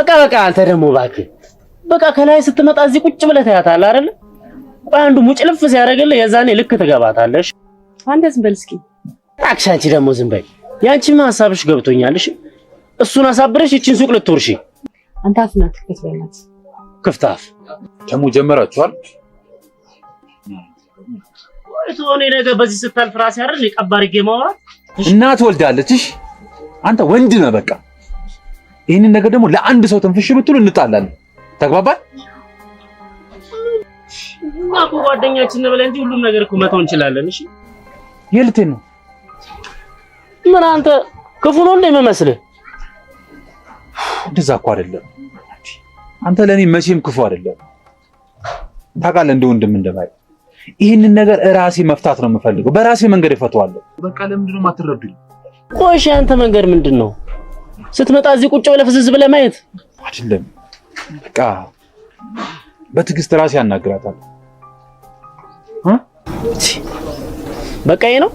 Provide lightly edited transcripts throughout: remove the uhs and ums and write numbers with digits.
በቃ በቃ አንተ ደግሞ እባክህ በቃ ከላይ ስትመጣ እዚህ ቁጭ ብለህ ታያታለህ አይደል? ቆይ አንዱ ሙጭልፍ ሲያደርግልህ የዛኔ ልክ ትገባታለሽ። አንተ ዝም በል እስኪ። እባክሽ አንቺ ደግሞ ዝም በይ። ያንቺማ ሀሳብሽ ገብቶኛል። እሺ እሱን አሳብረሽ ይቺን ሱቅ ልትወርሺ። አንተ አፍህን አትክፈት በእናትህ። ክፍት አፍ ደግሞ ጀመራችኋል። ወይ እኔ ነገ በዚህ ስታልፍ ራሴ አይደል ቀባ አድርጌ ማውራት። እናት ወልዳለች። እሺ አንተ ወንድ ነህ። በቃ ይህንን ነገር ደግሞ ለአንድ ሰው ትንፍሽ ብትሉ እንጣላለን። ተግባባል? እኛ እኮ ጓደኛችን ብለን እንጂ ሁሉም ነገር እኮ መተው እንችላለን። እሺ የልቴን ነው። ምን አንተ ክፉ ነው እንደ የምመስልህ? እንደዛ እኮ አይደለም። አንተ ለእኔ መቼም ክፉ አይደለም። ታውቃለህ፣ እንደ ወንድም እንደማይ ይህንን ነገር እራሴ መፍታት ነው የምፈልገው። በራሴ መንገድ እፈተዋለሁ። በቃ ለምንድን ነው የማትረዱኝ? ቆይ እሺ፣ አንተ መንገድ ምንድን ነው? ስትመጣ እዚህ ቁጭ ብለህ ፍዝዝ ብለህ ማየት አይደለም። በቃ በትዕግስት ራሴ ያናግራታል። በቃ ይሄ ነው።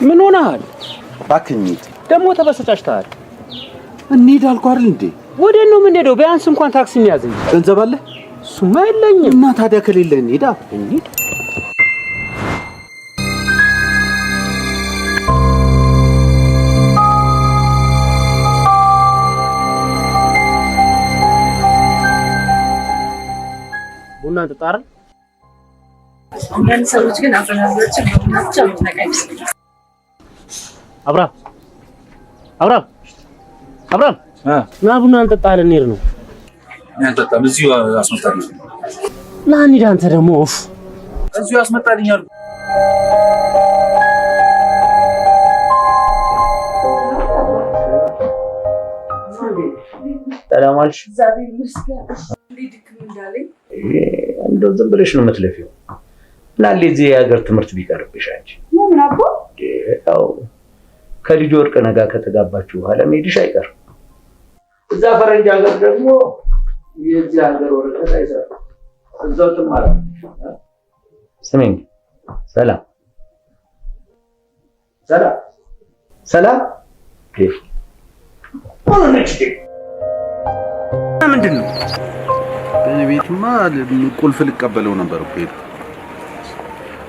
ምን ሆነሃል? እባክህ እንሂድ። ደግሞ ተበሰጫጭተሃል። እንሂድ አልኩህ አይደል እንዴ? ወዴት ነው የምንሄደው? ቢያንስ እንኳን ታክሲ እንያዝ እንጂ። ገንዘብ አለ? እሱማ የለኝም። እና ታዲያ ከሌለ እንሂድ። እንሂድ። ቡና እንጠጣ አይደል? አንዳንድ ሰዎች ግን አበላላቸው በቡና ብቻ የምትነቃ ይመስለኛል። አብርሃም አብርሃም አብርሃም ና ቡና እንጠጣ ልንሄድ ነው። እኔ አልጠጣም። እዚሁ አስመጣልኝ። ና እንሂድ። አንተ ደግሞ ኡፍ እዚሁ አስመጣልኝ አልኩህ። ሰላም አልሽ? እግዚአብሔር ይመስገን። እንዴት ድክም እንዳለኝ። እንደው ዝም ብለሽ ነው የምትለፊው። ምናለ የዚህ የሀገር ትምህርት ቢቀርብሽ አንቺ። ለምን አቦ? ያው ከልጅ ወርቅ ነጋ ከተጋባችሁ በኋላ መሄድሽ አይቀርም። እዛ ፈረንጅ ሀገር ደግሞ የዚህ ሀገር ወረቀት አይሰራም። እዛው ትማራለሽ። ስሚኝ፣ ሰላም ሰላም ሰላም። ምንድን ነው ቤቱማ ቁልፍ ልቀበለው ነበር እኮ የሄድኩት።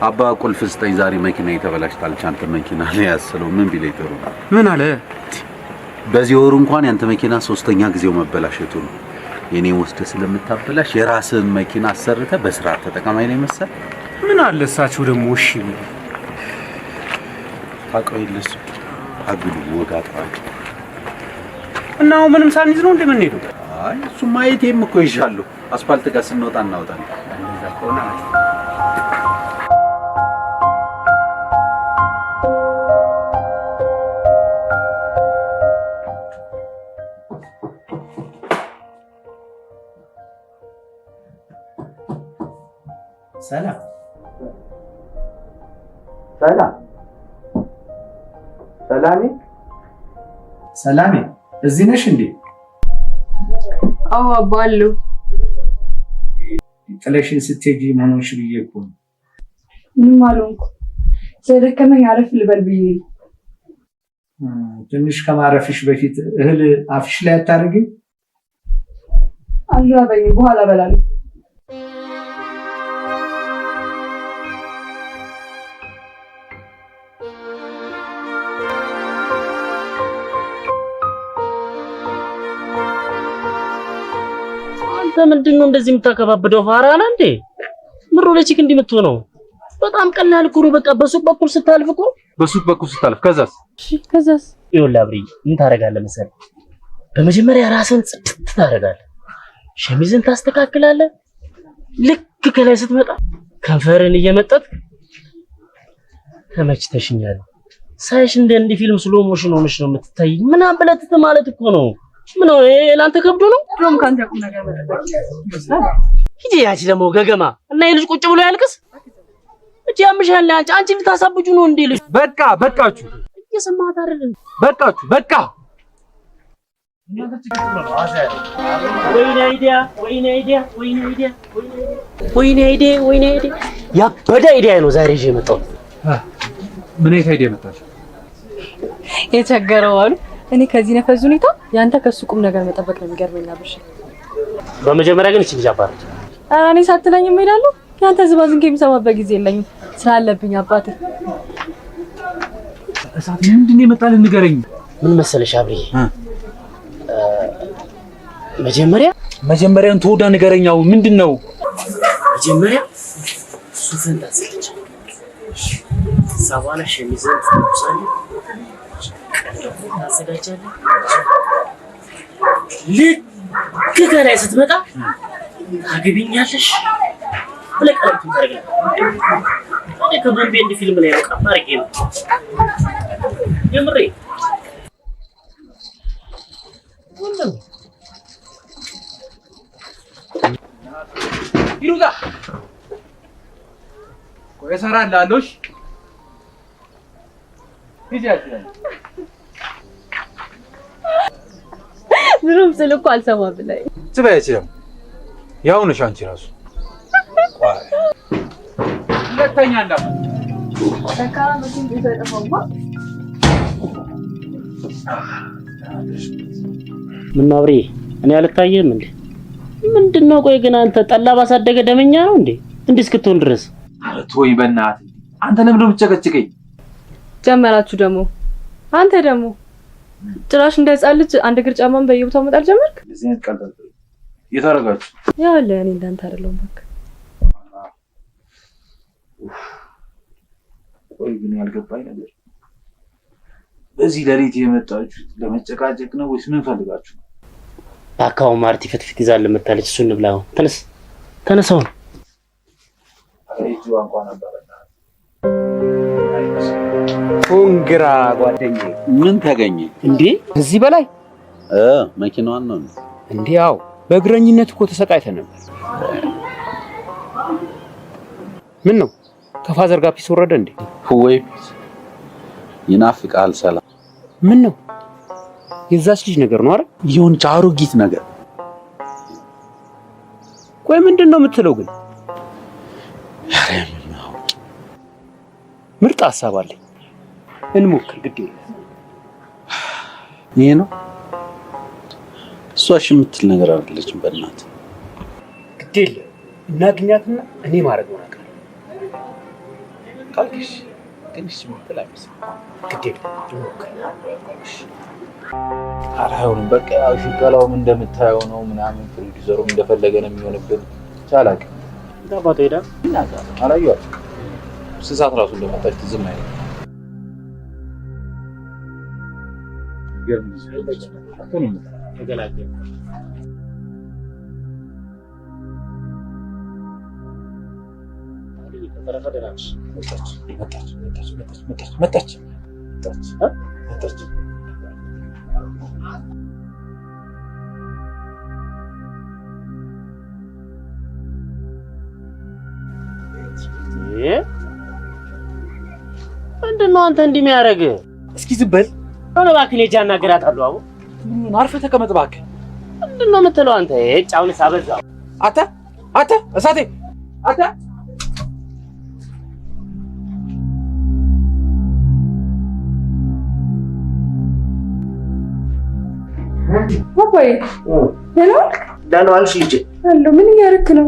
አባ ቁልፍ ስጠኝ፣ ዛሬ መኪና የተበላሽታለች፣ አንተ መኪና ላይ ያስለው ምን ቢለኝ ጥሩ ነው? ምን አለ? በዚህ ወሩ እንኳን ያንተ መኪና ሶስተኛ ጊዜው መበላሸቱ ነው። የኔ ወስደህ ስለምታበላሽ የራስህን መኪና አሰርተህ በስርዓት ተጠቀም አይለኝ መሰል። ምን አለ እሳቸው ደግሞ እሺ ቢሉ። ታውቀው የለ እሱ አግሉ ወግ አጥባቂ። እና አሁን ምንም ሳንይዝ ነው እንደምንሄደው? አይ እሱማ ATM እኮ ይዣለሁ። አስፋልት ጋር ስንወጣ እናወጣለን። እንደዛ ከሆነ አሪፍ። ሰላም ሰላም ሰላሜ ሰላሜ፣ እዚህ ነሽ እንዴ? አዎ አባ አለሁ። ጥለሽን ስትሄጂ ምን ሆንሽ ብዬ እኮ ነው። ምንም አልሆንኩም። ስለደከመኝ አረፍ ልበል ብዬ ነው። ትንሽ ከማረፍሽ በፊት እህል አፍሽ ላይ አታደርጊም? አልራበኝም፣ በኋላ እበላለሁ። አንተ ምንድን ነው እንደዚህ የምታከባብደው? ፋራ ነህ እንዴ? ምሮ ለ chick እንዲህ የምትሆነው? በጣም ቀላል እኮ ነው። በቃ በሱቅ በኩል ስታልፍ እኮ በሱቅ በኩል ስታልፍ ከዛስ? እሺ ከዛስ? ይኸውልህ አብርዬ ምን ታደርጋለህ መሰለህ? በመጀመሪያ ራስን ጽድት ታደርጋለህ፣ ሸሚዝን ታስተካክላለህ። ልክ ከላይ ስትመጣ ከንፈርን እየመጠጥክ ተመችተሽኛል፣ ሳይሽ እንደ እንዲህ ፊልም slow motion ሆነሽ ነው የምትታይኝ ምናምን ብለህ ትት ማለት እኮ ነው። ምን ነው ይሄ ለአንተ ከብዶ ነው? ድሮም ከአንተ ቁም ነገር መጠበቅ ይመስላል። ሂጂ። ያቺ ደግሞ ገገማ እና የልጅ ቁጭ ብሎ ያልቅስ። እቺ ያምሻል። አንቺ ልታሳብጁ ነው እንዴ? ልጅ በቃ በቃችሁ፣ እየሰማሃት አይደል? በቃችሁ፣ በቃ። ወይኔ idea፣ ወይኔ idea፣ ወይኔ idea፣ ወይኔ idea፣ ወይኔ idea! ያበደ idea ነው ዛሬ ይዤ የመጣሁት። ምን አይነት idea መጣች? የቸገረው አሉ። እኔ ከዚህ ነፈዝ ሁኔታ ያንተ ከሱ ቁም ነገር መጠበቅ ነው የሚገርመኝ። አብርሽ በመጀመሪያ ግን እቺ ልጅ አባረች። ኧረ እኔ ሳትለኝ እሄዳለሁ። ያንተ ዝባዝንኬ የሚሰማበት ጊዜ የለኝም። ስራ አለብኝ አባቴ። እሳት ምንድን ነው የመጣልህ? ንገረኝ። ምን መሰለሽ አብርዬ፣ መጀመሪያ መጀመሪያን ተወዳ ንገረኝ። አሁን ምንድን ነው? መጀመሪያ ሱፍን ታዘጋጃለህ። ከዛ በኋላ ሸሚዝህን ትለብሳለህ። ቀለበቱን ታዘጋጃለህ። ልክ ከላይ ስትመጣ ታገቢኛለሽ ብለህ ቀለበቱን ታደርጋለህ። እኔ ከቦምቤ እንደ ፊልም ላይ ነው ቀባ አድርጌ ነው የምሬ። ይሩዛ ቆይ እሰራልሃለሁ። እሺ ሂጂ። ድሮም ስል እኮ አልሰማ ብላኝ ትበይ። ደግሞ ያው ነሽ አንቺ እራሱ። ቆይ ሁለተኛ እንዳትመጪ። ምነው አብሬ እኔ አልታየህም እንዴ? ምንድን ነው? ቆይ ግን አንተ ጠላ ባሳደገ ደመኛ ነው እንዴ? እንዲህ እስክትሆን ድረስ። ኧረ ተወኝ በእናትህ። አንተ ለምንድን ነው የምትጨቀጭቀኝ? ጀመራችሁ ደግሞ። አንተ ደግሞ ጭራሽ እንደ ሕፃን ልጅ አንድ እግር ጫማን በየቦታው መጣል ጀመርክ። እንደዚህ አይነት ቀልድ አልፈልግም። የት አደረጋችሁ? ያው አለ እኔ እንዳንተ አይደለሁም እባክህ። ቆይ ግን ያልገባኝ ነገር በዚህ ሌሊት የመጣችሁት ለመጨቃጨቅ ነው ወይስ ምን ፈልጋችሁ ነው? እባክህ አሁን ማርቲ ፍትፍት ይዛልን መታለች። እሱን እንብላ። አሁን ተነስ፣ ተነስ አሁን። ኧረ ይዤዋ እንኳን ነበር። Congra ጓደኛዬ። ምን ተገኘ እንዴ? እዚህ በላይ መኪናዋን ነው እንዴ? ያው በእግረኝነት እኮ ተሰቃይተን ነበር። ምን ነው ከ father ጋር peace ወረደ እንዴ? ወይ peace ይናፍቃል። ሰላም ምን ነው የዛች ልጅ ነገር ነው አይደል? የሆነች አሮጊት ነገር። ቆይ ምንድን ነው የምትለው ግን? ምርጥ ሀሳብ አለኝ። እንሞክር። ግድ የለም ይሄ ነው እሷ እሺ የምትል ነገር አይደለችም። በእናትህ ግድ የለም እናግኛትና እኔ ማድረግ ነው ነገር ካልክሽ ትንሽ የምትል አይመስልም። ግድ የለም እንሞክር። ኧረ አይሆንም። በቃ ያው ሽቀላውም እንደምታየው ነው ምናምን፣ ፕሮዲውሰሩም እንደፈለገ ነው የሚሆንብን። አላውቅም። አባቱ ሄዳ አላየኋትም። ስንት ሰዓት እራሱ እንደመጣች ትዝም አይልም። ተገላገለ። በተረፈ ደህና ነሽ? መጣች መጣች መጣች መጣች መጣች መጣች። ምንድን ነው አንተ እንዲህ የሚያደርግህ? እስኪ ዝም በል። ሆነ እባክህ፣ እኔ ሂጅ አናግራታለሁ። አቦ ምን አርፈህ ተቀመጥ እባክህ። ምንድን ነው የምትለው አንተ? ጫውንስ አበዛው። አተ አተ እሳቴ አተ አባዬ ደህና ዋልክ? ደህና ዋልሽ ልጄ? አለሁ። ምን እያደረክ ነው?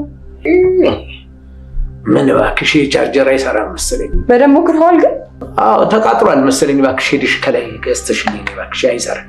ምን እባክሽ ቻርጀር አይሰራም መሰለኝ። በደንብ ሞክረኸዋል ግን? አዎ ተቃጥሏል መሰለኝ። እባክሽ ሄደሽ ከላይ ገዝተሽ ነይ እባክሽ፣ አይሰራም።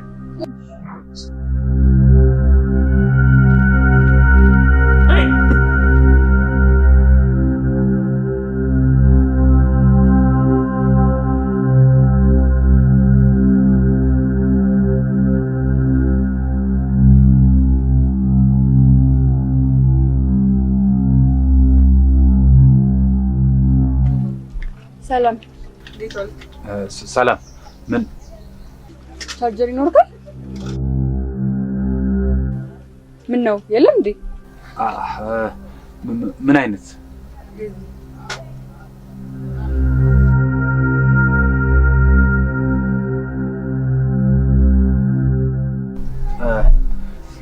ሰላም ሰላም። ምን ቻርጀር ይኖርካል? ምን ነው የለም እንዴ? ምን አይነት?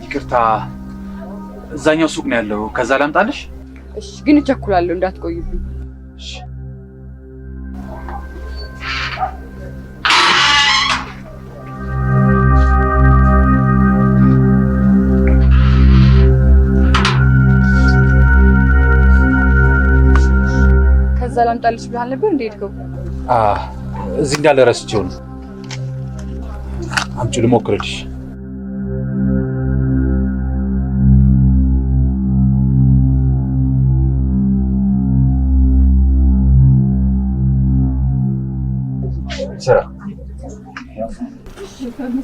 ይቅርታ፣ እዛኛው ሱቅ ነው ያለው። ከዛ ላምጣልሽ? እሺ፣ ግን እቸኩላለሁ እንዳትቆይብኝ። እሺ። ከዛ ላምጣልሽ ብለሃል ነበር እንዴ ሄድከው? እዚህ እንዳለ ረስቼው ነው። አምጪው ልሞክርልሽ። ስራ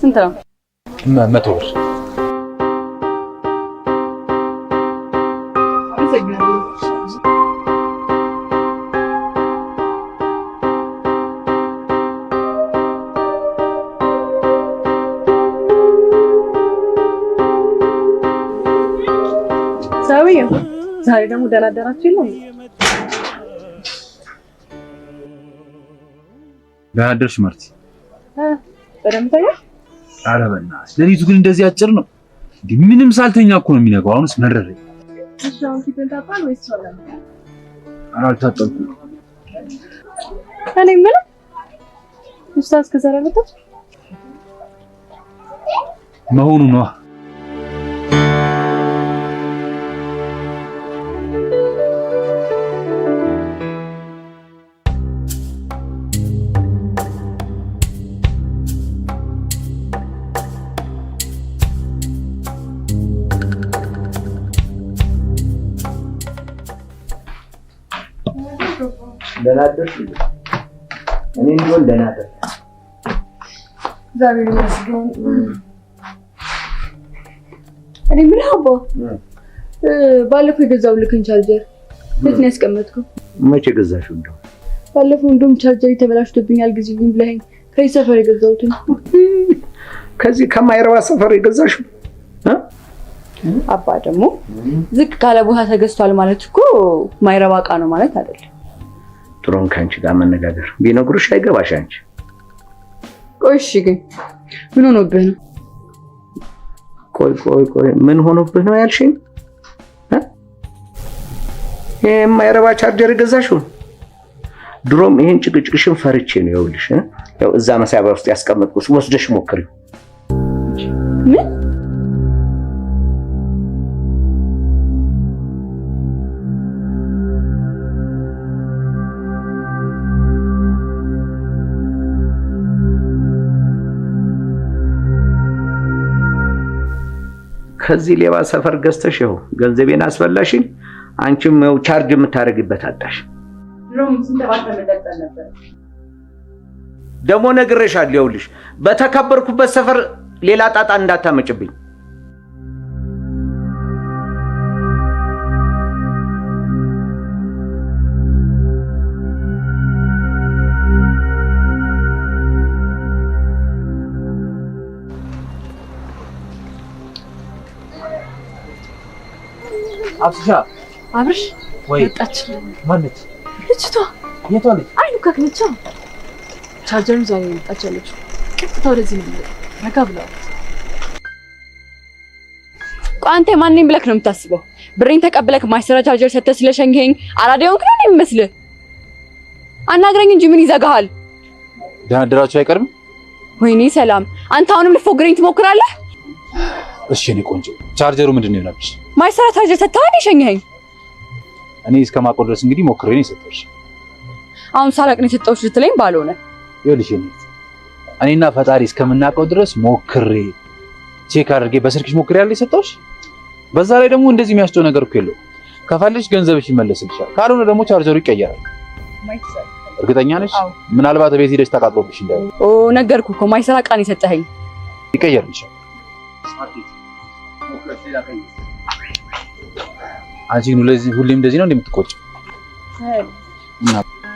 ስንት ነው? 100 ብር። ሰውዬው ዛሬ ደግሞ ደህና አደራችሁ የለም? ደህና አደርሽ ማርቲ። በደንብ ተኛ። ኧረ በእናትሽ ሌሊቱ ግን እንደዚህ አጭር ነው። ምንም ሳልተኛ እኮ ነው የሚነጋው። አሁንስ መረረኝ። እሺ አሁን ፊትህን ታጥበሃል ወይስ ኧረ አልታጠብኩም። እኔ የምልህ እሷ እስከ ዛሬ አልመጣችም መሆኑ ነዋ። ደህና አደርሽ? እኔ እንዲሆን ደህና አደርሽ። እግዚአብሔር ይመስገን። እኔ የምልህ አባ ባለፈው የገዛሁልህን ቻርጀር የት ነው ያስቀመጥከው? መቼ ገዛሽው? እንደው ባለፈው እንደውም ቻርጀር ተበላሽቶብኛል ግዢልኝ ብለኸኝ ከዚህ ሰፈር የገዛሁትን። ከዚህ ከማይረባ ሰፈር የገዛሽው? አባ ደግሞ ዝቅ ካለ ቦታ ተገዝቷል ማለት እኮ ማይረባ ዕቃ ነው ማለት አይደለም። ጥሩን ከአንቺ ጋር መነጋገር ቢነግሩሽ አይገባሽ አንቺ። ቆይ እሺ፣ ግን ምን ሆኖብህ ነው? ቆይ ቆይ ቆይ ምን ሆኖብህ ነው ያልሽኝ? የማይረባ ቻርጀር የገዛሽው? ድሮም ይሄን ጭቅጭቅሽን ፈርቼ ነው። ይኸውልሽ ያው እዛ መሳቢያ ውስጥ ያስቀመጥኩሽ ወስደሽ ሞክሪው። ምን ከዚህ ሌባ ሰፈር ገዝተሽ ይኸው ገንዘቤን አስበላሽኝ። አንቺም ያው ቻርጅ የምታደርጊበት አጣሽ። ደግሞ ነግሬሻለሁ። ይኸውልሽ በተከበርኩበት ሰፈር ሌላ ጣጣ እንዳታመጭብኝ። አብስሻ አብርሽ ወይ መጣችልን። ማነች? ልጅቷ። የቷ ልጅ? አይኑ ካክነቻ ቻርጀሩን ዛሬ መጣች ያለችው። ቀጥታ ወደዚህ ነው የሚመጣው። ረጋ ብለዋል። ቆይ አንተ ማን ነኝ ብለህ ነው የምታስበው? ብሬን ተቀብለህ ማይሰራ ቻርጀር ሰተህ ስለሸኘኸኝ አራዳ የሆንክ ነው የሚመስልህ? አናግረኝ እንጂ ምን ይዘጋሃል? ደህና አደራችሁ አይቀርም? ወይኔ ሰላም፣ አንተ አሁንም ልትፎግረኝ ትሞክራለህ? እሺ የኔ ቆንጆ፣ ቻርጀሩ ምንድን ነው የሆነብሽ? ማይሰራ ቻርጀር ሰተህ የሸኘኸኝ? እኔ እስከማውቀው ድረስ እንግዲህ ሞክሬ ነው የሰጠሁሽ። አሁን ሳላቅ ነው የሰጠሁሽ ልትለኝ ባልሆነ። ይኸውልሽ የኔ እኔና ፈጣሪ እስከምናውቀው ድረስ ሞክሬ check አድርጌ በስልክሽ ሞክሬ ያለ የሰጠሁሽ። በዛ ላይ ደግሞ እንደዚህ የሚያስጨው ነገር እኮ የለውም። ከፈለግሽ ገንዘብሽ ይመለስልሻል፣ ካልሆነ ደግሞ ቻርጀሩ ይቀየራል። እርግጠኛ ነሽ? ምናልባት ቤት ሄደሽ ተቃጥሎብሽ እንዳይሆን። ኦ ነገርኩህ እኮ ማይሰራ ዕቃ ነው የሰጠኸኝ። ይቀየርልሻል። አንቺ ግን ሁሌም እንደዚህ ነው እንደምትቆጭ?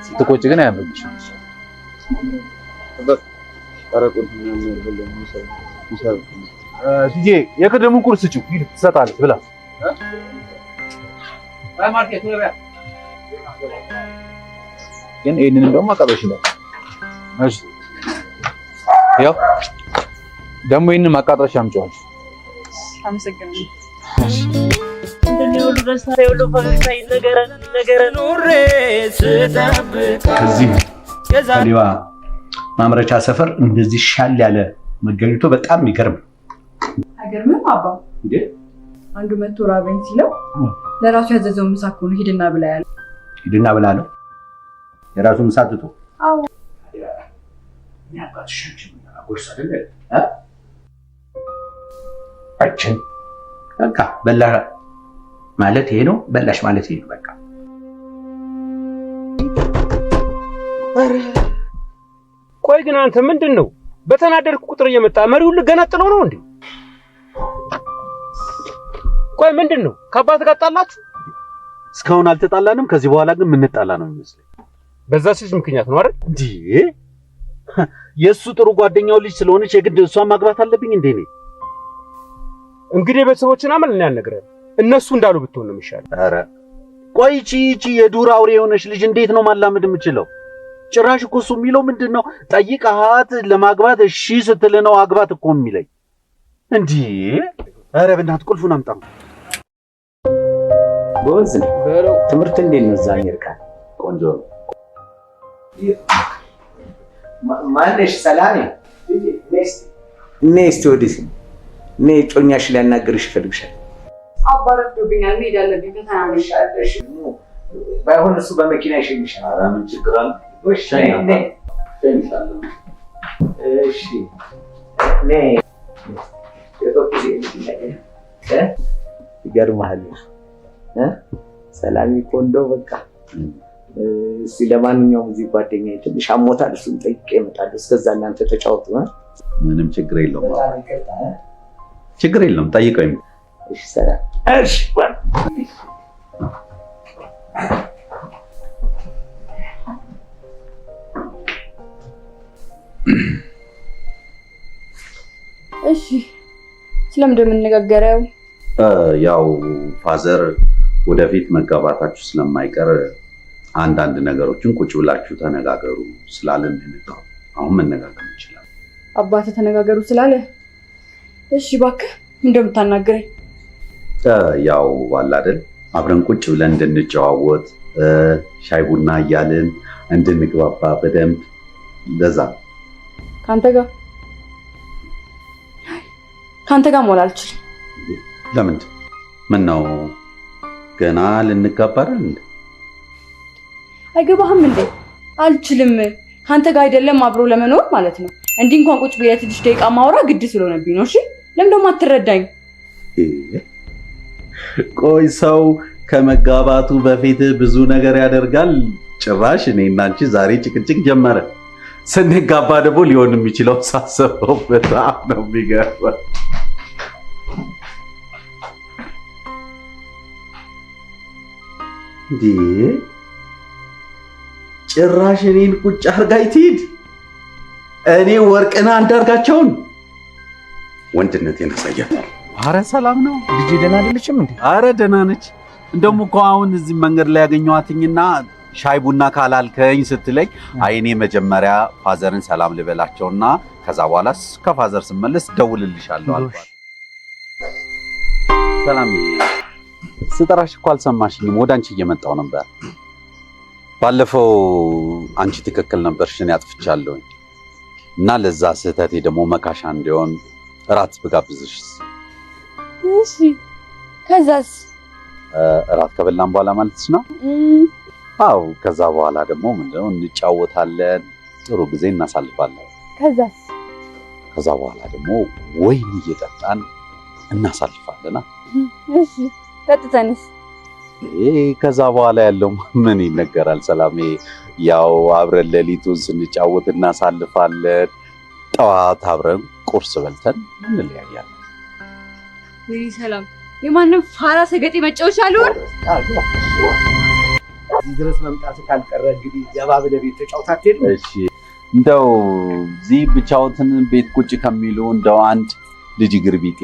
ስትቆጭ ግን አያምርብሽም። ጂጄ የቅድሙን ቁርስ ስጪው፣ ሂድ ትሰጣለች ብላ። ግን ይሄንንም ደግሞ አቃጥለሽ። እሺ ያው ደግሞ ይሄንን አቃጥለሽ አምጪዋለሽ። አመሰግናለሁ። ከዚህ ከሌባ ማምረቻ ሰፈር እንደዚህ ሻል ያለ መገኘቱ በጣም የሚገርም። አይገርምም አባ? እንዴ አንዱ መቶ ራበኝ ሲለው ለራሱ ያዘዘው ምሳ እኮ ነው ሂድና ብላ ያለው። ሂድና ብላ ነው የራሱ ምሳ ትቶ? አዎ። አችን በቃ በላ ማለት ይሄ ነው፣ በላሽ ማለት ይሄ ነው። በቃ ቆይ ግን አንተ ምንድን ነው በተናደድክ ቁጥር እየመጣ መሪውን ልገነጥለው ነው እንዴ? ቆይ ምንድን ነው ከአባት ጋር ጣላችሁ? እስካሁን አልተጣላንም። ከዚህ በኋላ ግን የምንጣላ ነው የሚመስለኝ። በዛ ልጅ ምክንያት ነው አይደል? እንዴ የእሱ ጥሩ ጓደኛው ልጅ ስለሆነች የግድ እሷን ማግባት አለብኝ እንዴ? እኔ እንግዲህ የቤተሰቦችን አመል እኔ አልነግርህም። እነሱ እንዳሉ ብትሆን ነው የሚሻለው። ኧረ ቆይ ይቺ የዱር አውሬ የሆነች ልጅ እንዴት ነው ማላመድ የምችለው? ጭራሽ እኮ እሱ የሚለው ምንድን ነው ጠይቀሃት ለማግባት እሺ ስትል ነው አግባት እኮ የሚለኝ። እንዴ ኧረ በእናትህ ቁልፉን አምጣ። ጎበዝ ነህ። ትምህርት እንዴት ነው እዛ አሜሪካ? ቆንጆ ነው። ማነሽ? ሰላሜ ነይ እስቲ ወዲህ ነይ፣ ጮኛሽ ሊያናግርሽ ይፈልግሻል። አባ ረፍዶብኛል፣ መሄድ አለብኝ። ፈተና ነው። ባይሆን እሱ በመኪና ይሸኝሻል። ኧረ ምን ችግር አለ? እሺ ነይ። ይገርምሃል ሰላሜ እኮ እንደው በቃ እስኪ ለማንኛውም እዚህ ጓደኛዬ ትንሽ አሞታል፣ እሱን ጠይቄ እመጣለሁ። እስከዛ እናንተ ተጫወቱ። ምንም ችግር የለውም፣ ችግር የለውም። ጠይቀኝ። እሺ ሰላም። እሺ እሺ፣ ስለምንድን ነው የምንነጋገረው? ያው father ወደፊት መጋባታችሁ ስለማይቀር አንዳንድ ነገሮችን ቁጭ ብላችሁ ተነጋገሩ ስላለን ነው የመጣው። አሁን መነጋገር እንችላለን። አባትህ ተነጋገሩ ስላለ እሺ። እባክህ እንደምታናግረኝ ያው አለ አይደል አብረን ቁጭ ብለን እንድንጨዋወት ሻይ ቡና እያልን እንድንግባባ በደንብ ለዛ ካንተ ጋር ካንተ ጋር መሆን አልችልም። ለምንድን? ምን ነው ገና ልንጋባ አይደል እንዴ? አይገባህም እንዴ? አልችልም። ካንተ ጋር አይደለም አብሮ ለመኖር ማለት ነው። እንዲህ እንኳን ቁጭ ብዬ ትንሽ ደቂቃ ማውራ ግድ ስለሆነብኝ ነው። እሺ ለምን ደግሞ አትረዳኝ? ቆይ ሰው ከመጋባቱ በፊት ብዙ ነገር ያደርጋል። ጭራሽ እኔና አንቺ ዛሬ ጭቅጭቅ ጀመረ። ስንጋባ ደግሞ ሊሆን የሚችለው ሳስበው በጣም ነው የሚገርመው። እንዴ ጭራሽ እኔን ቁጭ አድርጋኝ ትሂድ። እኔ ወርቅና አንዳርጋቸውን ወንድነቴን አሳያታለሁ። አረ ሰላም ነው ልጄ፣ ደህና አይደለችም እንዴ? አረ ደህና ነች። እንደውም እኮ አሁን እዚህ መንገድ ላይ ያገኘኋትኝና ሻይ ቡና ካላልከኝ ስትለኝ አይ እኔ መጀመሪያ father ን ሰላም ልበላቸውና ከዛ በኋላ ከ father ስመለስ ደውልልሻለሁ አልኳት። ሰላም ስጠራሽ እኮ አልሰማሽኝም። ወደ አንቺ እየመጣሁ ነበር። ባለፈው አንቺ ትክክል ነበርሽ፣ እኔ አጥፍቻለሁኝ እና ለዛ ስህተቴ ደግሞ መካሻ እንዲሆን እራት ብጋብዝሽስ? እሺ ከዛስ? እራት ከበላን በኋላ ማለት ነው? አዎ ከዛ በኋላ ደግሞ ምንድነው እንጫወታለን፣ ጥሩ ጊዜ እናሳልፋለን። ከዛስ? ከዛ በኋላ ደግሞ ወይን እየጠጣን እናሳልፋለን። እሺ ጠጥተንስ? ከዛ በኋላ ያለው ምን ይነገራል ሰላሜ? ያው አብረን ሌሊቱን ስንጫወት እናሳልፋለን። ጠዋት አብረን ቁርስ በልተን እንለያያለን። ወይ ሰላም፣ የማንም ፋራ ሰገጤ መጫወቻ አልሆን። እዚህ ድረስ መምጣት ካልቀረ እንግዲህ ገባ ብለህ ቤት ተጫውታ አትሄድም? እሺ እንደው እዚህ ብቻዎትን ቤት ቁጭ ከሚሉ እንደው አንድ ልጅ እግር ቢጤ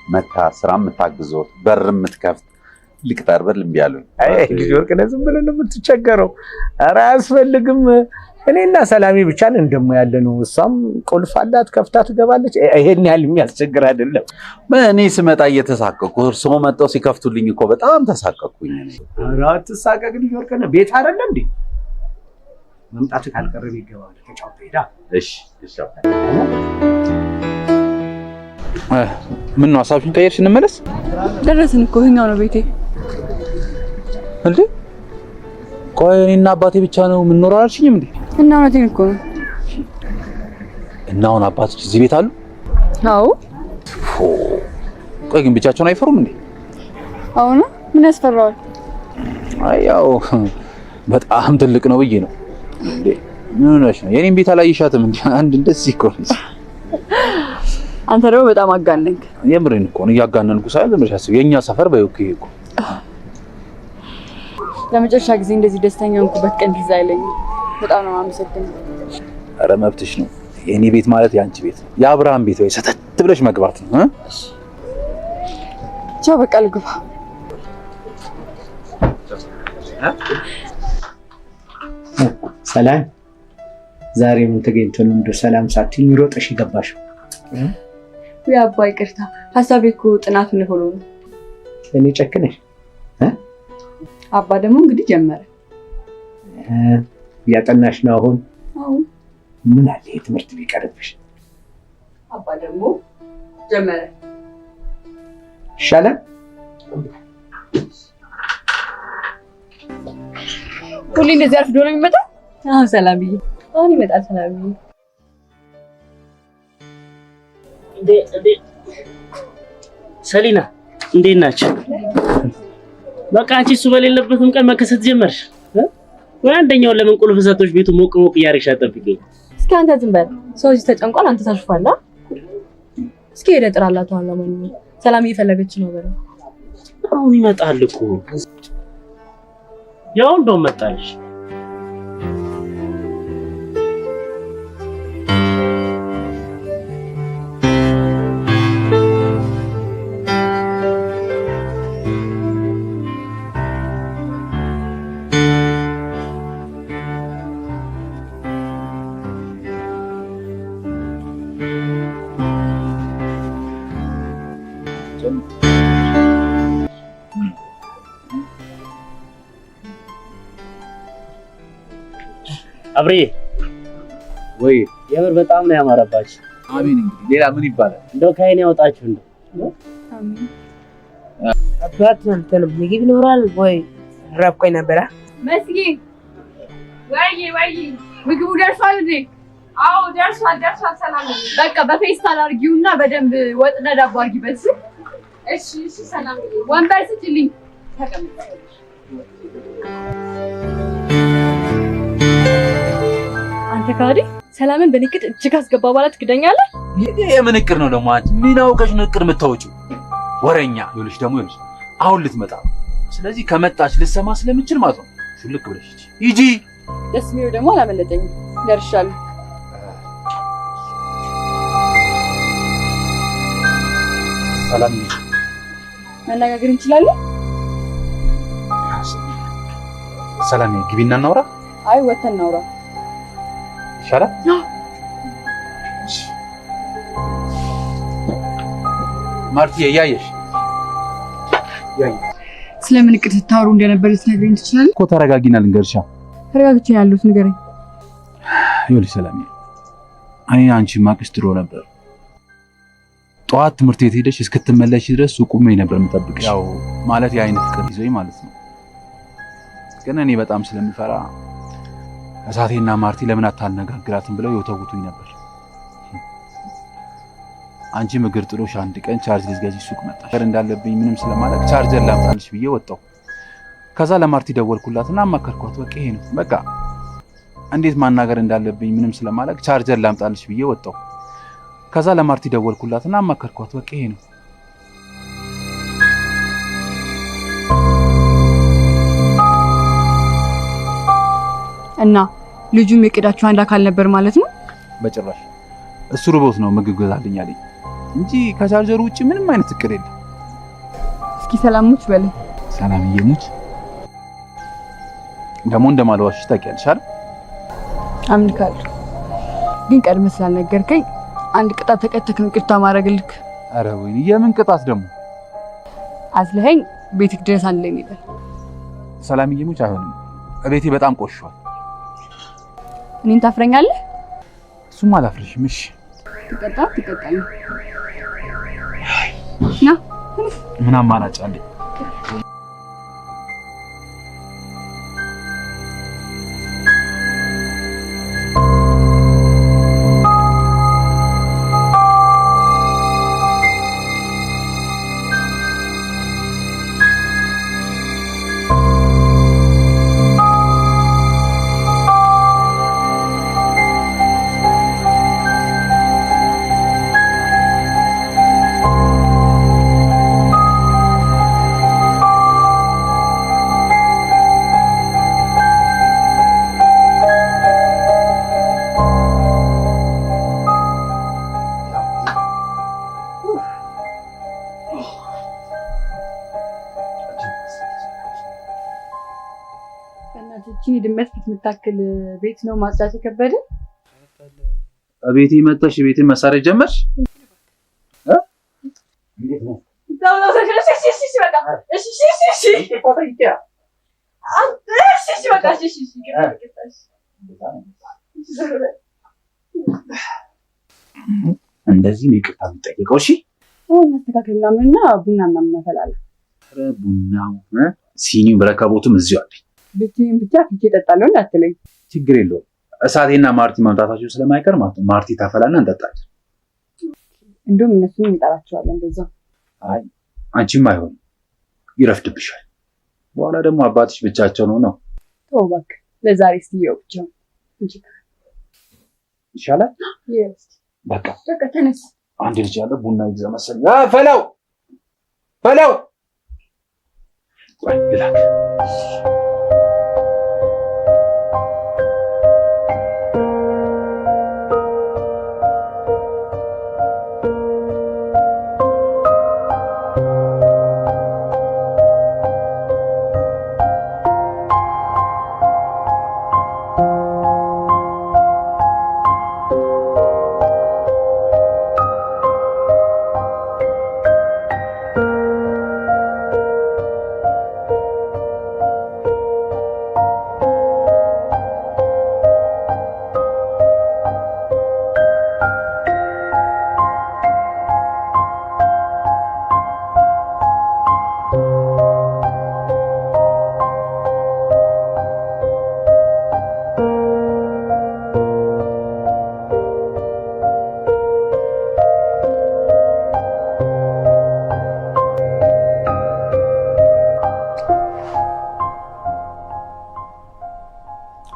መታ ስራ የምታግዞት በር የምትከፍት ትልቅ ታርበር ልምቢ አሉኝ። አይ ልጅ ወርቅነህ ዝም ብለህ ነው የምትቸገረው። ኧረ አያስፈልግም። እኔና ሰላሜ ብቻ ነን ደግሞ ያለ ነው። እሷም ቁልፍ አላት፣ ከፍታ ትገባለች። ይሄን ያህል የሚያስቸግር አይደለም። እኔ ስመጣ እየተሳቀቅኩ እርስዎ መጥተው ሲከፍቱልኝ እኮ በጣም ተሳቀቅኩኝ። እኔ ኧረ አትሳቀቅ ልጅ ወርቅነህ፣ ቤት አይደለ እንዴ? መምጣትህ ካልቀረ ቤት ገባ ብለህ ተጫውተህ ሄዳ። እሺ እሺ። ምን ነው ሀሳብሽን ቀየርሽ? እንመለስ። ደረስን እኮ ይኸኛው ነው ቤቴ። እንዴ ቆይ እኔና አባቴ ብቻ ነው የምንኖረው አላልሽኝም እንዴ? እና እውነቴን እኮ ነው። እና አሁን አባትሽ እዚህ ቤት አሉ? አዎ። ቆይ ግን ብቻቸውን አይፈሩም እንዴ? አሁን ምን ያስፈራዋል? አይ ያው በጣም ትልቅ ነው ብዬ ነው። እንዴ ምን ሆነሽ ነው? የኔን ቤት አላየሻትም እንዴ? አንድ እንደዚህ እኮ ነች። አንተ ደግሞ በጣም አጋነንክ። የምሬን እኮ ነው። እያጋነንኩ ሳይሆን ዝም ብለሽ አስቢ። የኛ ሰፈር በይው እኮ ይሄ እኮ ለመጨረሻ ጊዜ እንደዚህ ደስተኛ ሆንኩበት ቀን ትዝ አይለኝም። በጣም ነው የማመሰግነው። ኧረ መብትሽ ነው። የኔ ቤት ማለት የአንቺ ቤት ነው። የአብርሃም ቤት ወይ ሰተት ብለሽ መግባት ነው። ቻው፣ በቃ ልግባ። ሰላም፣ ዛሬ ምን ተገኝቶ ነው እንደው ሰላም ሳትይኝ ሮጠሽ የገባሽው? ውይ አባ ይቅርታ፣ ሀሳቤ እኮ ጥናቱን ሆኖ ነው። እኔ ጨክነሽ? አባ ደግሞ እንግዲህ ጀመረ። እያጠናሽ ነው አሁን? አዎ። ምን አለ ይሄ ትምህርት ቢቀርብሽ? አባ ደግሞ ጀመረ። ይሻላል። ሁሌ እንደዚህ አርፍዶ ነው የሚመጣው? አዎ ሰላምዬ፣ አሁን ይመጣል ሰላምዬ። እንዴ እንዴ ሰሊና እንዴት ናቸው? በቃ አንቺ እሱ በሌለበትም ቀን መከሰት ጀመርሽ። ወይ አንደኛውን ለምን ቁልፍ ሰጥቶሽ ቤቱ ሞቅ ሞቅ እያደረግሽ አጠብቂኝ። እስኪ አንተ ዝም በል። ሰው እዚህ ተጨንቋል፣ አንተ ታሽፋለህ። እስኪ ሄደህ ጥራላት። ለማንኛውም ሰላም እየፈለገች ነው በለው። አሁን ይመጣል እኮ ያው እንደውም መጣልሽ። አብሬ ወይ የምር በጣም ነው ያማረባችሁ። አሜን። እንግዲህ ሌላ ምን ይባላል? እንደው ከዓይን ያወጣችሁ እንደው። አሜን። አባት እንትን ምግብ ይኖራል ወይ? ረብቆኝ ነበረ። መስጊ ወይ ወይ ምግቡ ደርሷል እንዴ? አዎ ደርሷል፣ ደርሷል። ሰላም በቃ በፌስታል አድርጊውና በደንብ ወጥና ዳቦ አድርጊበት። እሺ እሺ። ሰላም ወንበር ስጭልኝ። ተቀመጥ። አንተ ካዲ ሰላምን በእኔ እቅድ እጅግ አስገባ በኋላ ትክደኛለህ? ይሄ የምን እቅድ ነው ደግሞ? አንቺ ምን አውቀሽ ነው እቅድ የምታወጪው? ወረኛ። ይኸውልሽ ደግሞ ይኸውልሽ አሁን ልትመጣ ነው። ስለዚህ ከመጣች ልትሰማ ስለምችል ማለት ነው ሹልክ ብለሽ ሂጂ። ደስ የሚለው ደግሞ አላመለጠኝም፣ ደርሻለሁ። ሰላም መነጋገር እንችላለን? ሰላም ግቢና እናውራ። አይ ወተን እናውራ ይሻላል። ማርትዬ እያየሽ ስለምን እቅድ ስታወሩ እንደነበር ልትነግረኝ ትችላለህ? እኮ ተረጋጊና ልንገርሻ። ተረጋግቼ ነው ያለሁት፣ ንገረኝ። ይኸውልሽ ሰላም፣ እኔ አንቺ ማቅሽ ድሮ ነበር። ጠዋት ትምህርት ቤት ሄደሽ እስክትመለሽ ድረስ ቁሜ ነበር የምጠብቅሽ። ያው ማለት የአይን ፍቅር ይዞኝ ማለት ነው። ግን እኔ በጣም ስለምፈራ እሳቴና ማርቲ ለምን አታነጋግራትም ብለው የወተውቱኝ ነበር። አንቺም እግር ጥሎሽ አንድ ቀን ቻርጅ ልትገዢ ሱቅ መጣሽ። እንዳለብኝ ምንም ስለማላውቅ ቻርጀር ላምጣልሽ ብዬ ወጣሁ። ከዛ ለማርቲ ደወልኩላትና አማከርኳት። በቃ ይሄ ነው በቃ እንዴት ማናገር እንዳለብኝ ምንም ስለማላውቅ ቻርጀር ላምጣልሽ ብዬ ወጣሁ። ከዛ ለማርቲ ደወልኩላትና አማከርኳት። በቃ ይሄ ነው። እና ልጁም የእቅዳችሁ አንድ አካል ነበር ማለት ነው? በጭራሽ እሱ ርቦት ነው ምግብ ገዛልኝ አለኝ እንጂ ከቻርጀሩ ውጪ ምንም አይነት እቅድ የለም። እስኪ ሰላም ሙች በለኝ። ሰላምዬ ሙች ደግሞ እንደማልዋሽሽ ታውቂያለሽ አይደል? አምንካለሁ፣ ግን ቀድመህ ስላልነገርከኝ አንድ ቅጣት ተቀጥተህ ነው ይቅርታ ማድረግልክ። ኧረ ወይኔ፣ የምን ቅጣት ደግሞ? አዝለኸኝ ቤትክ ድረስ አንድ ላይ እንሄዳለን። ሰላምዬ ሙች አይሆንም፣ ቤቴ በጣም ቆሽሿል። እኔን ታፍረኛለህ? እሱም አላፍርሽም። እሺ ትቀጣ ትቀጣለህ። ና። ምን አማራጭ አለኝ? በእናትህ ድመት ፊት የምታክል ቤት ነው ማጽዳት የከበደ። ቤቴ መጣሽ፣ ቤቴን መሳሪያ ጀመርሽ። እንደዚህ ነው ይቅርታ የሚጠየቀው። እሺ እናስተካክል ምናምንና ቡና ምናምን እናፈላለን። ቡናው ሲኒው ረከቦቱም እዚሁ አለኝ። ብቻዬን ብቻ ፊቴ እጠጣለሁ እንዳትለኝ። ችግር የለውም። እሳቴና ማርቲ መምጣታቸው ስለማይቀር ማለት ነው ማርቲ ታፈላና እንጠጣለን። እንደውም እነሱን እንጠራቸዋለን በዛው። አይ አንቺም አይሆንም፣ ይረፍድብሻል። በኋላ ደግሞ አባትሽ ብቻቸው ነው ነው። ተው እባክህ፣ ለዛሬ እስኪ ይኸው ብቻውን ይሻላል። በቃ በቃ ተነስ። አንድ ልጅ ያለ ቡና ይግዛ መሰለኝ። ፈለው ፈለው ቆይ ልላክ።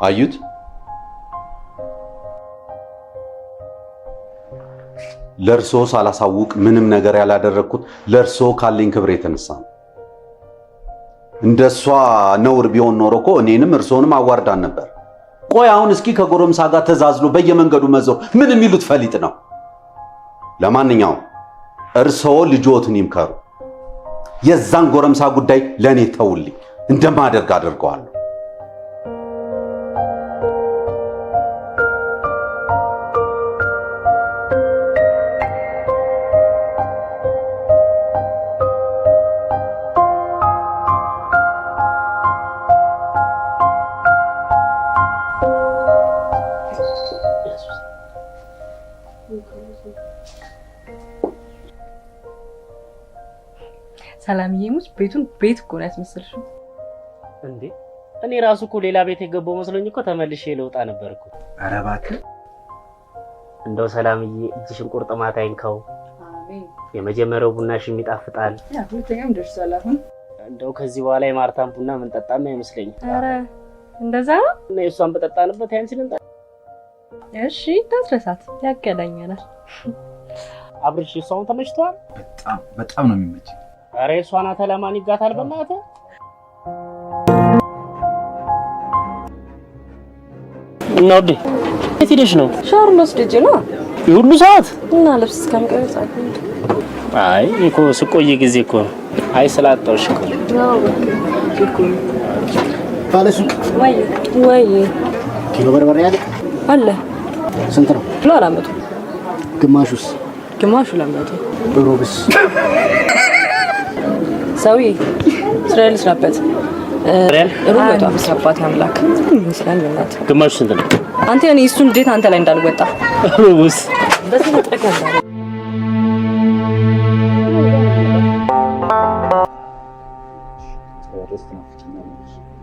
አዩት? ለእርሶ ሳላሳውቅ ምንም ነገር ያላደረግኩት ለእርሶ ካለኝ ክብር የተነሳ ነው። እንደሷ ነውር ቢሆን ኖሮ እኮ እኔንም እርሶንም አዋርዳን ነበር። ቆይ አሁን እስኪ ከጎረምሳ ጋር ተዛዝሎ በየመንገዱ መዞር ምን የሚሉት ፈሊጥ ነው? ለማንኛውም እርሶ ልጆትን ይምከሩ። የዛን ጎረምሳ ጉዳይ ለእኔ ተውልኝ፣ እንደማደርግ አደርገዋለሁ። ሰላምዬ ሙች ቤቱን ቤት እኮ ነው ያስመሰልሽው። እንዴ እኔ ራሱ እኮ ሌላ ቤት የገባው መስሎኝ እኮ ተመልሼ ልወጣ ነበር እኮ። ኧረ እባክህ እንደው ሰላምዬ እጅሽን ቁርጥማት አይንካው። አሜን። የመጀመሪያው ቡናሽም ይጣፍጣል። ያ ሁለተኛም ደርሷል አሁን። እንደው ከዚህ በኋላ የማርታን ቡና ምንጠጣም አይመስለኝም። ኧረ እንደዛ ነው። እና የእሷን በጠጣንበት ያንቺን እንጠጣ። እሺ እንዳትረሳት፣ ያገናኘናል። አብርሽ እሷን ተመችቷል? በጣም በጣም ነው የሚመቸኝ። ኧረ የእሷን አተላ ማን ይጋታል? በእናትህ እና ውዴ የት ሄደሽ ነው? ሻወር ልወስድ ሂጅ ነው የሁሉ ሰዓት? እና ልብስ እስከምቀይር ጸጉር። አይ እኮ ስቆይ ጊዜ እኮ ነው። አይ ስላጣሁሽ እኮ ነው። ባለሱቅ ወይ ወይ ኪሎ በርበሬ አለ አለ። ስንት ነው? ኪሎ 400። ግማሹስ? ግማሹ 200። ሩብስ? ሰውዬ ስራ ልስራበት። ሩብ 150። አባቴ አምላክ ይመስላል። በእናትህ ግማሹ ስንት ነው? አንተ እኔ እሱን እንዴት አንተ ላይ እንዳልወጣ። ሩብስ? በስንት ጠቀም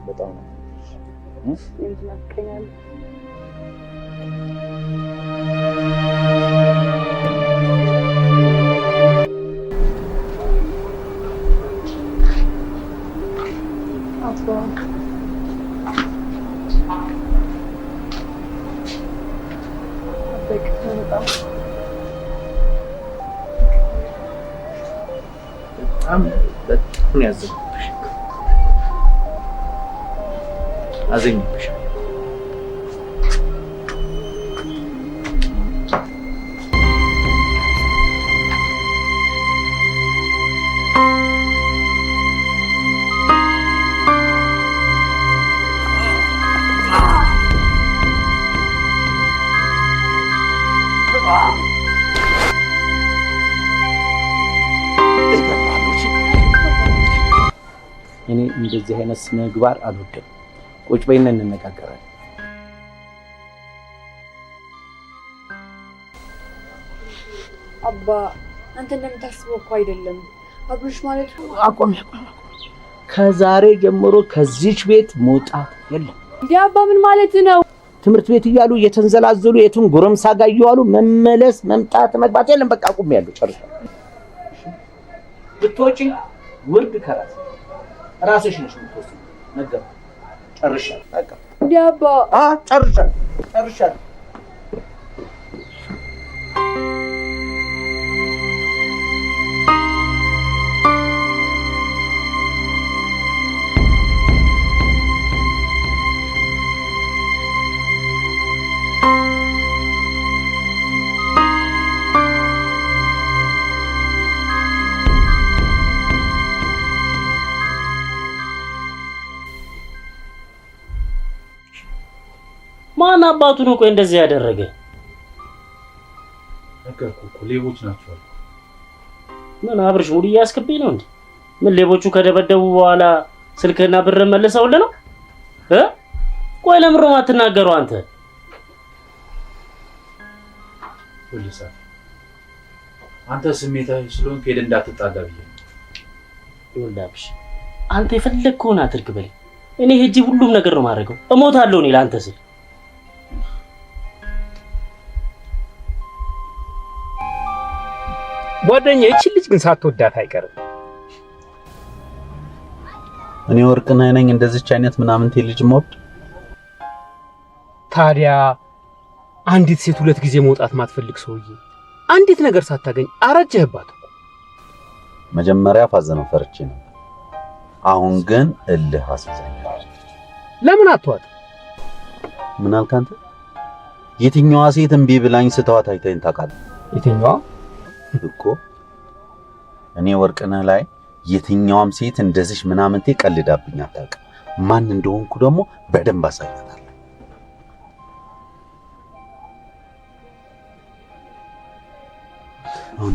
በጣም ነው። በጣም በጣም ነው ያዘንኩብሽ። አዘኝብሽ። እኔ እንደዚህ አይነት ስነ ምግባር አልወድም። ቁጭ በይና እንነጋገራለን። አባ አንተ እንደምታስበው እኮ አይደለም። አብርሽ ማለት አቆም አቆም። ከዛሬ ጀምሮ ከዚች ቤት መውጣት የለም። እንዴ አባ ምን ማለት ነው? ትምህርት ቤት እያሉ እየተንዘላዘሉ የቱን ጎረምሳ ጋር እየዋሉ መመለስ፣ መምጣት፣ መግባት የለም። በቃ አቁሜያለሁ፣ ጨርሻለሁ። ብትወጪ ውርድ ከራስ ራስሽ ነሽ የምትወስጂው። ነገርኩህ፣ ጨርሻለሁ። በቃ እንዴ አባ ጨርሻለሁ፣ ጨርሻለሁ። ማን አባቱ ነው ቆይ እንደዚህ ያደረገ? ነገርኩህ እኮ ሌቦች ናቸው አልኩህ። ምን አብርሽ ሙድ እያስክብኝ ነው እንዴ? ምን ሌቦቹ ከደበደቡ በኋላ ስልክህና ብር መልሰውልህ ነው እ? ቆይ ለምን ነው የማትናገረው አንተ? ይኸውልህ አንተ ስሜታዊ ስለሆንክ ሄደህ እንዳትጣላ ብዬ ነው። ይኸውልህ አብርሽ አንተ የፈለግከውን አድርግ በለኝ። እኔ ሄጄ ሁሉም ነገር ነው የማደርገው። እሞታለሁ እኔ ለአንተ ስል። ጓደኛ ይህችን ልጅ ግን ሳትወዳት አይቀርም። እኔ ወርቅነህ ነኝ እንደዚች አይነት ምናምንቴ ልጅ የምወድ? ታዲያ አንዲት ሴት ሁለት ጊዜ መውጣት ማትፈልግ ሰውዬ አንዲት ነገር ሳታገኝ አረጀህባት እኮ። መጀመሪያ ፋዘነው ፈርቼ ነበር። አሁን ግን እልህ አስይዛኛለች። ለምን አትዋት? ምን አልክ አንተ? የትኛዋ ሴት እምቢ ብላኝ ስተዋት አይተኸኝ ታውቃለህ? የትኛዋ እኮ እኔ ወርቅነህ ላይ የትኛዋም ሴት እንደዚህ ምናምንቴ ቀልዳብኝ አታውቅም። ማን እንደሆንኩ ደግሞ በደንብ አሳያታለሁ። አሁን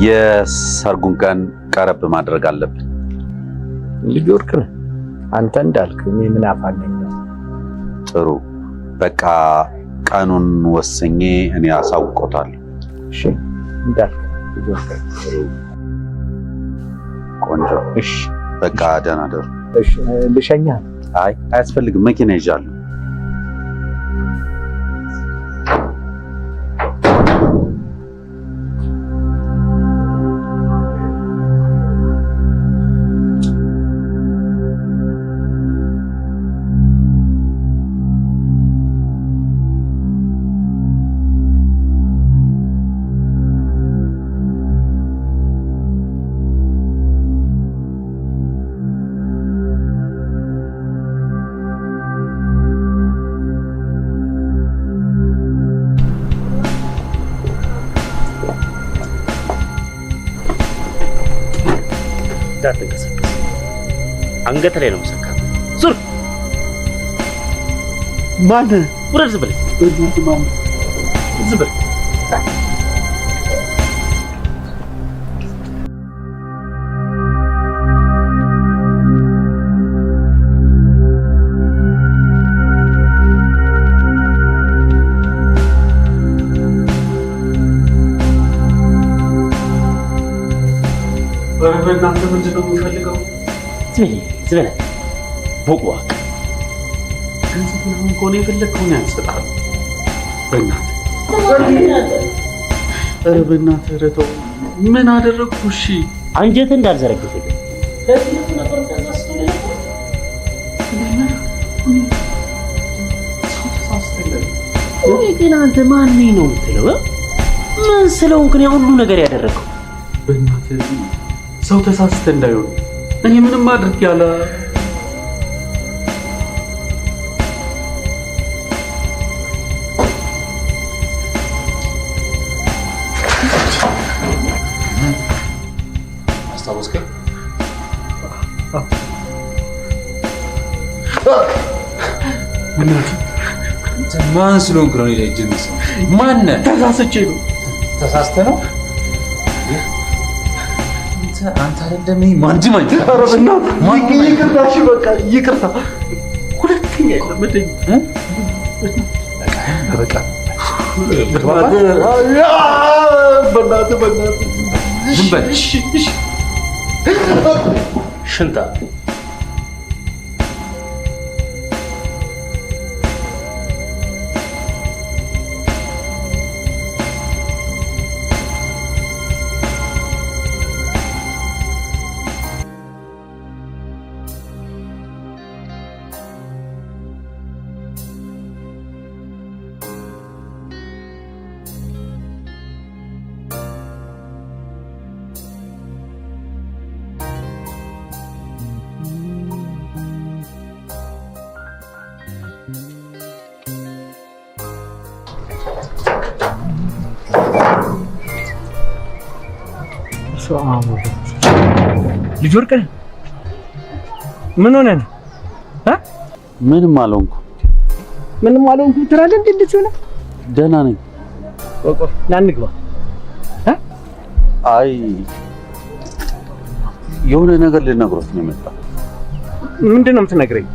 የሰርጉን ቀን ቀረብ ማድረግ አለብን። ልጅ ወርቅነህ አንተ እንዳልክ እኔ ምን አፋለኝ? ጥሩ በቃ ቀኑን ወስኜ እኔ አሳውቆታለሁ። እሺ እንዳልክ ልጅ ወርቅነህ። ቆንጆ። እሺ በቃ ደህና ደሩ። እሺ ልሸኛህ? አይ አያስፈልግም፣ መኪና ይዣለሁ። እንዳትንቀሳቀስ፣ አንገት ላይ ነው የምሰካት። ዙር። ማን? ውረድ። ዝም በለኝ፣ ዝም በለኝ። ኧረ በእናትህ ምንድን ነው የሚፈልገው? ዝም በለኝ፣ ዝም በለኝ። ቦቅቧቅ ገንዘብ ምናምን ከሆነ የፈለግከውን ያህል እሰጥሃለሁ። በእናትህ ኧረ በእናትህ ኧረ ተው። ምን አደረግኩ? እሺ አንጀትህ እንዳልዘረግፍልህ ወይ ግን አንተ ማን ነኝ ነው የምትለው? ምን ስለሆንክ ነው ያ ሁሉ ነገር ያደረገው? በእናትህ ሰው ተሳስተህ እንዳይሆን እኔ ምንም አድርጌ አላ አስታወስከኝ? ማን ስለሆንክ ነው እኔ ላይ እጅ የምትሰው? ማን ነህ? ተሳስቼ ነው። ተሳስተህ ነው? አንተ አይደለም ይሄ ማንድም አንተ። ኧረ በእናትህ ይቅርታ፣ እሺ በቃ ይቅርታ። ሁለተኛ የለመደኝ። በቃ በእናትህ በእናትህ ዝም በል። እሺ እሺ ሽንታ ልጅ ወርቅነህ ምን ሆነህ ነው? ምንም አልሆንኩም። ምንም አልሆንኩም ትላለህ እንዴ? እንደዚህ ሆነህ? ደህና ነኝ። ቆይ ቆይ፣ ና እንግባ። አይ የሆነ ነገር ልነግሮት ነው የመጣው። ምንድን ነው የምትነግረኝ?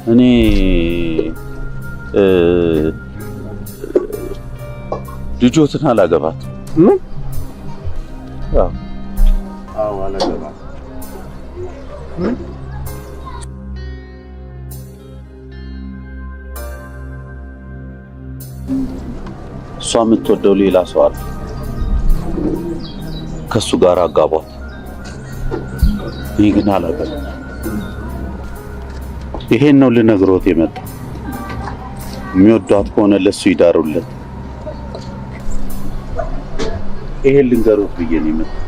እኔ ልጆትን አላገባትም። ምን? አዎ አላገባትም። ምን? እሷ የምትወደው ሌላ ሰው አለ። ከሱ ጋር አጋቧት። እኔ ግን አላገባም። ይሄን ነው ልነግሮት የመጣው። የሚወዷት ከሆነ ለሱ ይዳሩለት። ይሄን ልንገሮት ብዬ ነው የመጣው።